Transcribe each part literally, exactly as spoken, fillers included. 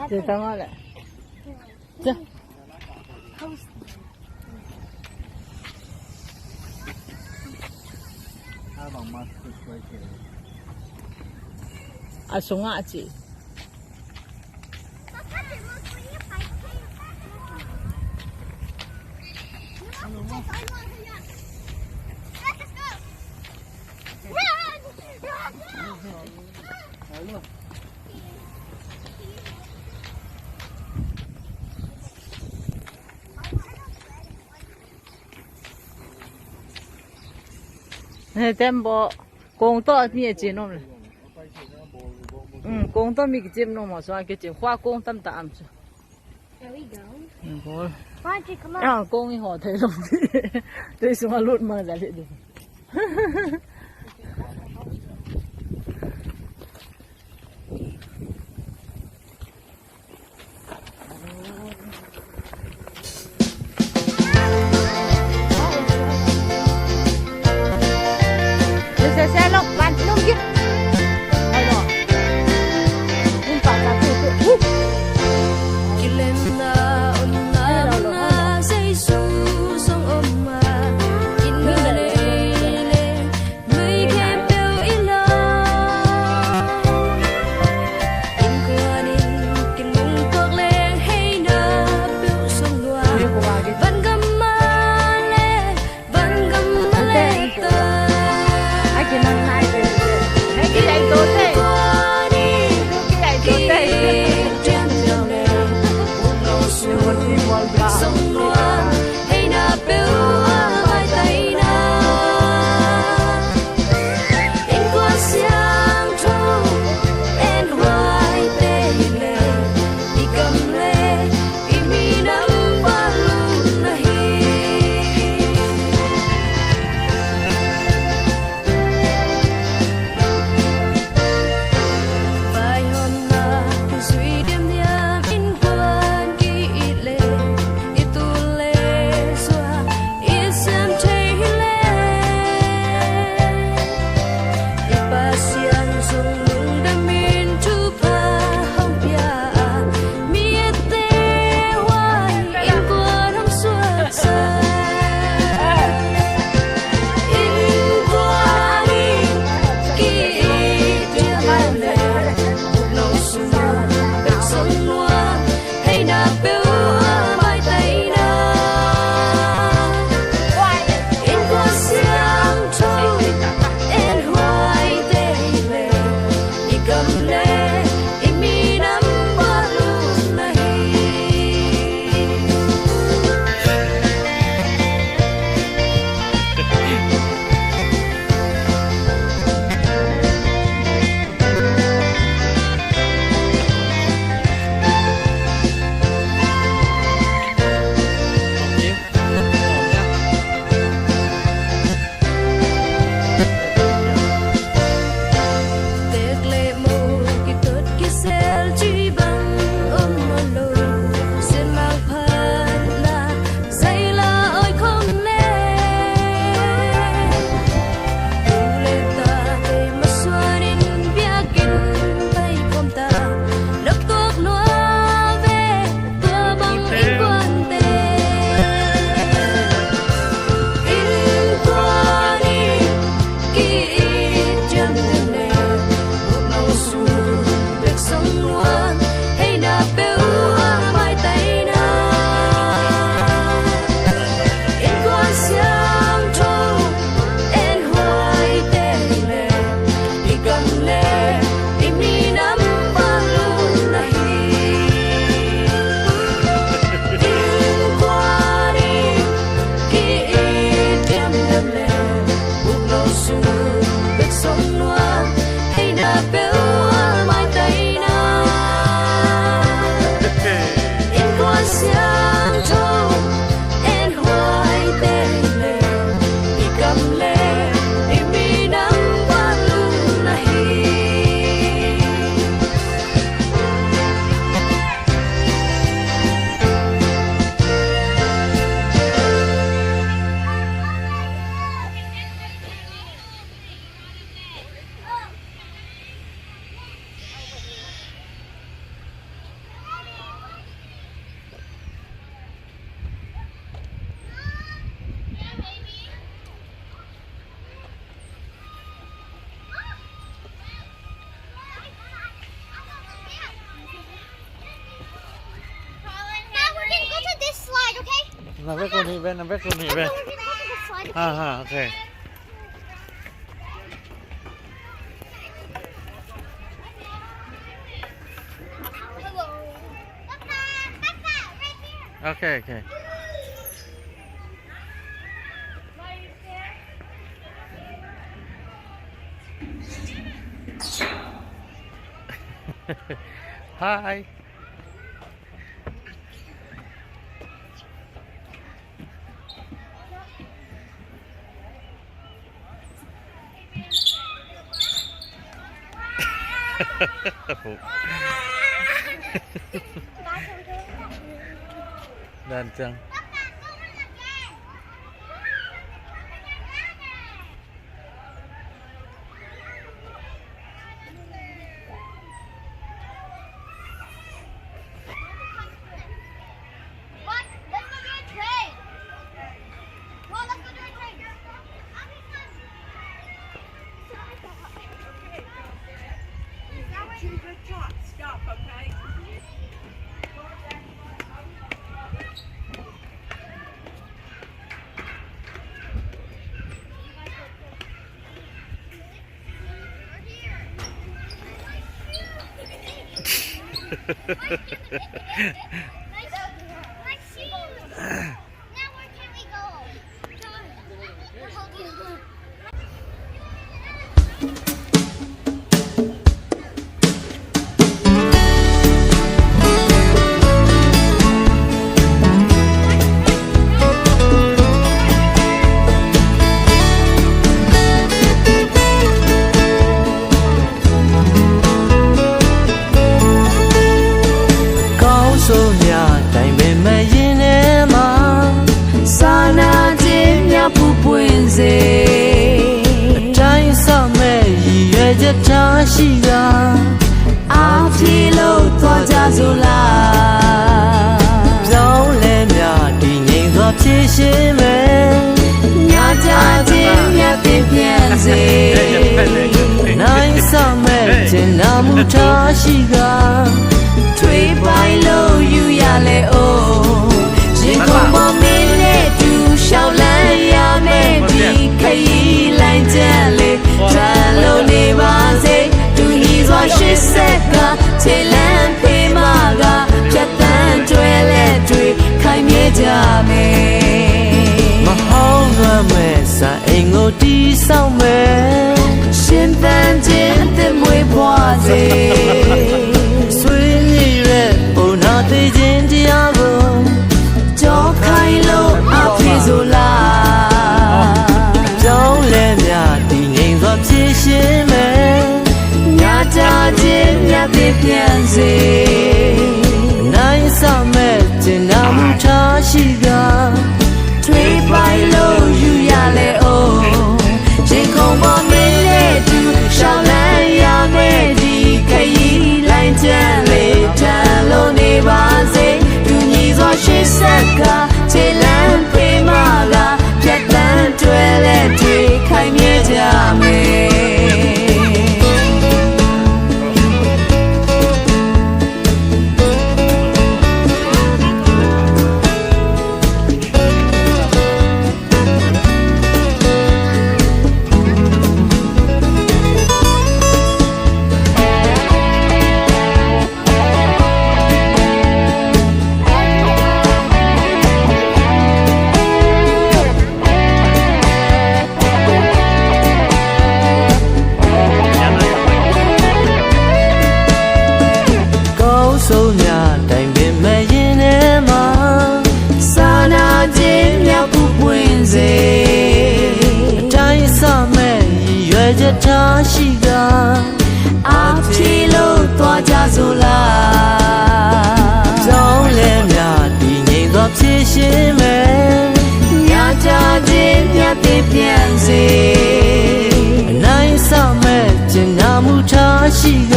Ci tang a le. Ci. A sungah ci. He tembaw kong tawh mi a cin om le. Kong tawh mi kicim nung maw, suang kicim khua kong tamtak am cu. There we go. Kong i haw thei lo. Tei sungah lut mang za leh ding. နဘဲၣ်ကူနံဘဲၣ် နဘဲၣ်ကူနံဘဲၣ်. ဟာဟာ okay. Okay, okay. Hi. Dan cang. Kau so nya tai me ma yin e ma sa na jin nya pu pwin se. Tai sa me yi ye ja ta shi ga. A phi lo twa ja zo la. Pyaung le mya di nying zwa phi shi me. Nya ja jin nya pin pyan se. Nai sa me jin na mu ta shi ga. Twe pai lo yu ya le o. Jin kong ba me le tu shao la ya me di kai lai ja le. တန်လို့နေပါစေ။ တူညီစွာရှေ့ဆက်ကခြေလမ်းဖေးမကဖြတ်သန်းတွဲလက်တွေ့ခိုင်မြဲကြမယ်။ မဟောင်းလွှမ်းမဲ့စာအိမ်ကိုတည်ဆောက်မယ်။ ရှင်သန်ခြင်းသစ်မွေးဖွားစေ။ ဆွေးနွေးတဲ့အိမ်နာသေးခြင်းတရားကို ကျော်ခိုင်လို့အဖေဆိုလား။ ပြောင်းလဲများတည်ငြိမ်စွာဖြေရှင်းမယ်။ ညတာခြင်းများသစ်ပြန်စေ။ နိုင်ဆောင်မဲ့ကျင်နာမှုထားရှိက ထွေးပိုင်လို့ယူရလဲအောင်။ ရင်ခုန်ပေါ်မင်းနဲ့တူရှောင်လန်းရမယ့်ဒီခရီးလမ်းကြောင်းလေး တန်လို့နေပါစေ။ တူညီစွာရှေ့ဆက်ကခြေလမ်းဖေးမကဖြတ်သန်းတွဲလက်တွေ့ခိုင်မြဲကြမယ်။ ကောင်းဆုံးများတိုင်ပင်မဲ့ရင်ထဲမှာ စာနာခြင်းများပူပွင့်စေ။ အတိုင်းအဆမဲ့ရည်ရွယ်ချက်ထားရှိက အားဖြည့်လို့သွားကြစို့လား။ ပြောင်းလဲများတည်ငြိမ်စွာဖြေရှင်းမယ်။ ညတာခြင်းများသစ်ပြန်စေ။ အနိုင်အဆမဲ့ကျင်နာမှုထားရှိက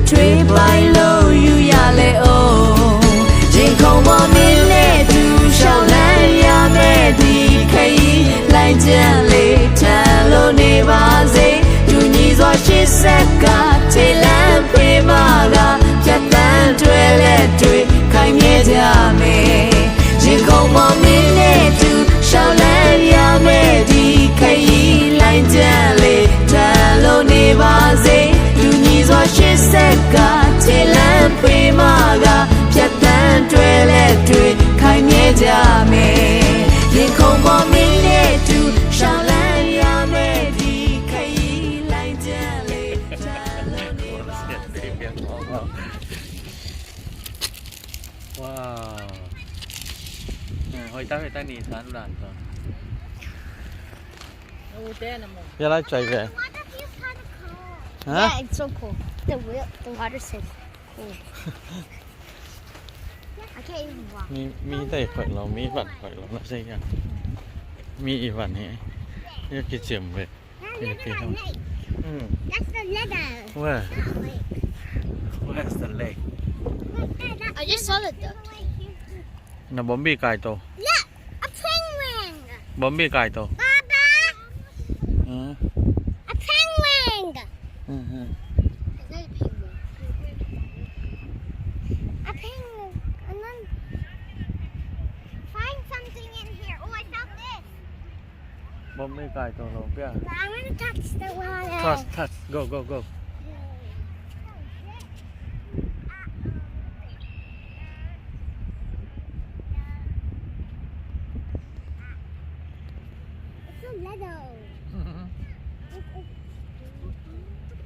ထွေးပိုင်လို့ယူရလဲအောင်။ ရင်ခုန်ပေါ်မင်းနဲ့တူရှောင်လန်းရမယ့်ဒီခရီးလမ်းကြောင်းလေး တန်လို့နေပါစေ။ တူညီစွာရှေ့ဆက်ကခြေလမ်းဖေးမကဖြတ်သန်းတွဲလက်တွေ့ခိုင်မြဲကြမယ်။ ရင်ခုန်ပေါ် Dan dan to. Ute na mo. Ya lai chai ve. What if you had a car? Huh? Yeah, it's so cool. The wheel, the water's so cool. I can't even walk. Mi, mi tai khoi lo, mi van khoi lo na sei ya. Mi i van hi. Ya ki chem ve. That's the ladder. Hmm. That's the ladder. Where? That way. Where's the lake? Look, that, that, I just saw the duck. Na Bombi kai to. Look, a penguin. Bombi kai to. Baba. Hmm. A penguin. Hmm, hmm. Is that a penguin? A penguin. And then find something in here. Oh, I found this. Bombi kai to lo pia. But I want to touch the water. Touch, touch. Go, go, go. It's so little. It's, it's